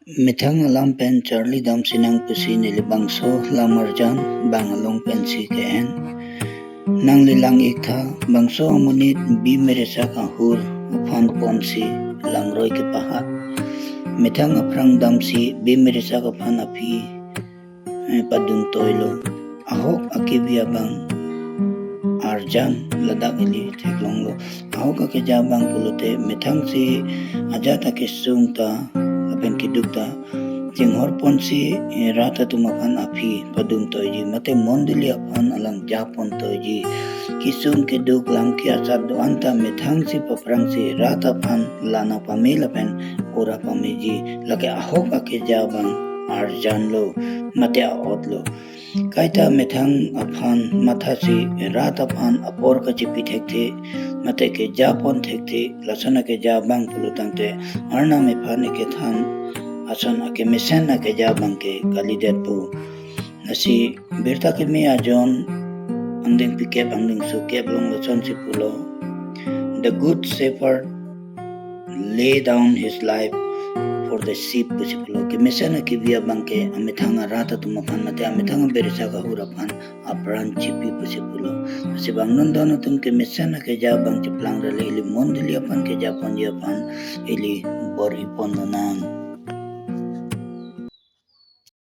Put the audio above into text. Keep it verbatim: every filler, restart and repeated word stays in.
Methang alam pen charlidam sinang pusi neli bangso lam arjan bang along pensi ke-en. Nangli lang-ik tha, bangso amonit bimirisak ahur aphan ponsi langroi kepahat. Methang aphrang damsi bimirisak aphan aphi eh, padun toilo. Ahok akebi abang arjan ladak ili theklonglo. Ahok akeja abang pulote methangsi ajat akesung ta lapen keduk ta chinghor ponsi eh, rat atum aphan aphi padun toiji mate mondoli aphan alang japon toiji. Kesung keduk lam ke asat do-an ta methangsi paphrangsi rat aphan lana pame lapen ora pameji, lake ahok akeja abang arjanlo mate a-otlo. Kaita methang aphan mathasi rat aphan apor kachipi thekthe mate kejapon thekthe, lason akeja abang pulotangte Arnam ephan ekethan ason akemesen akeja abang ke kalidetpo. Lasi birta keme ajon angdeng pikep angdeng sukep along lasonsi pulo, "The good shepherd lay down his life for the sheep," pusi pulo. Kemesen akebi abang ke amethang arat atum aphan mate amethang abirisak ahur aphan apran chipi pusi pulo. Lasi bang non don atum kemesen akeja abang cheplang rale ili mondoli aphan kejaponji aphan ili bor-ipon lonang.